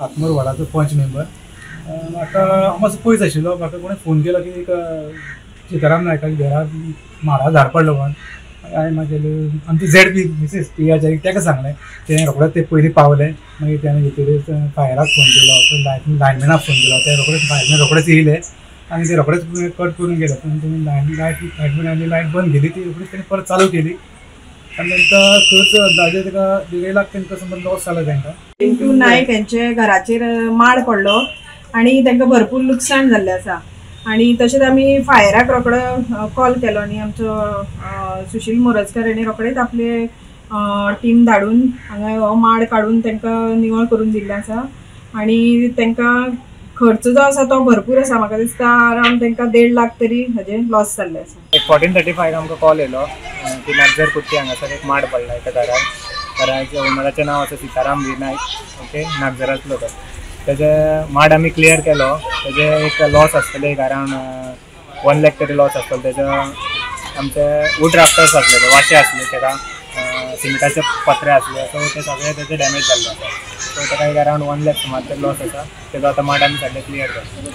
आत्मोर वॉर्डाचो पंच मेंबर. म्हाका हांव मातसो पयस आशिल्लो. म्हाका कोणें फोन केलो की एक सीताराम नायकाच्या घरा माडा झाड पडलो म्हणून. हांवें मागीर आमची ZP Mrs P आचारी ताका सांगलें. तें रोखडेच ते पयलीं पावले. मागीर त्याने भितर फायराक फोन केलो, लायनमॅनाक फोन केलो. ते रोखडेच फायरमॅन रोखडेच येयले आनी ते रोखडेच कट करून गेले. पूण तेणी लायटमॅनान लायट बंद केली, ती रोखडीच तेणी परत चालू केली आनी तांकां खर्च अंदाजे ताका 1.5 लाख तांकां समज लॉस जालो तांकां. पिंटू नायक हेंचे घराचेर माड पडलो आनी तांकां भरपूर लुकसाण जाल्लें आसा. आनी तशेंच आमी फायराक रोखडो कॉल केलो आनी आमचो सुशील मोरजकर हाणी रोखडेच आपले टीम धाडून हांगा हो माड काडून तांकां निवळ करून दिल्लें आसा. आनी तांकां खर्च जो आसा तो भरपूर आसा. म्हाका दिसता अरावंड तांकां 1.5 लाख तरी हाजें लॉस जाल्लें आसा. एक 14:35 आमकां कॉल येयलो की नागझर कुट्टी हांगासर एक माड पडला एका घरार. घराच्या ओनराचें नांव आसा सीताराम वी नायक, ओके, नागझरांतलो तो. तेजे माड आमी क्लियर केलो. तेजे एक लॉस आसतले एक अरावंड 1 लाख तरी लॉस आसतलो. तेजो आमचे वूड राफ्टर्स आसले, ते वाशे आसले, तेका सिमिटाचे पत्रे आसले, सो ते सगळे तेजे डॅमेज जाल्ले आसा. सो तेका एक अरावंड 1 लाख सुमार तरी लॉस आसा. तेजो आतां माड आमी सगळे क्लियर केलो.